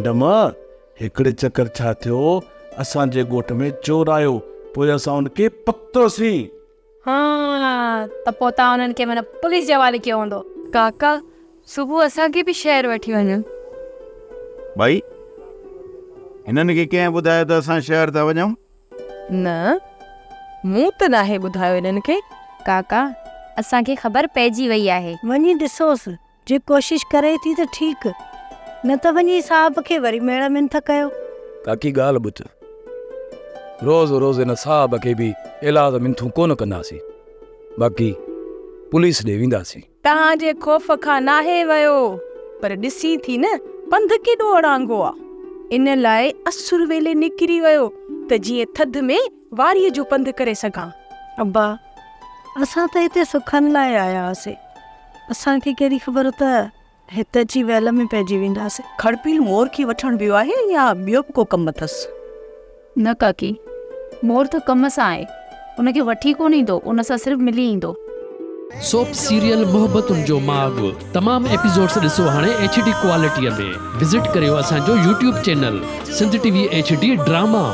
ڀنڊم، هڪڙي چڪر ڇا ٿيو، اسان جي ڳوٺ ۾ چور آيو، پوء اسان ان کي پڪتوسين. ها ته پوء توهان انهن کي معنيٰ پوليس جي حوالي ڪيو هوندو. ڪاڪا، صبح اسان کي به شهر وٺي وڃو. ڀائي، هنن کي ڪنهن ٻڌايو ته اسان شهر ٿا وڃون؟ نه، مون ته ناهي ٻڌايو هنن کي. ڪاڪا، اسان کي خبر پئجي وئي آهي. وڃي ڏسوس، جي ڪوشش ڪري ٿي ته ٺيڪ، نه ته وڃي صاحب کي وري ميڙ منٿ ڪيو. ڪاڪي ڳالهه ٻڌ، روز روز هن صاحب کي به ايلاز منٿون ڪونه ڪنداسين، باقي پوليس ڏي وينداسين. توهان جي خوف کان ناهي ويو، پر ڏسين ٿي نه پنڌ ڪيڏو اڙانگو آ، ان لاء اسر ويلي نڪري ويو ته جيئن ٿڌ ۾ واريء جو پنڌ ڪري سگهان. ابا، اسان ته هتي سکن لاء آيا هئاسين. اسان کي ڪهڙي خبر ته هت اچي ويل ۾ پئجي وينداسين. کڙپيل مور کي وٺڻ ويو آهي يا ٻيو به ڪو ڪم اٿس؟ نه ڪاڪي، مور ته ڪم سان آهي. ان کي وٺي ڪونه ايندو، ان سان صرف ملي ايندو. سوپ سيريل محبتن جو ماڳ تمام ايپيسوڊس ڏسو هاڻي ايڇ ڊي ڪوالٽي ۾ وزٽ ڪريو اسان جو YouTube channel Sindh T V H D drama.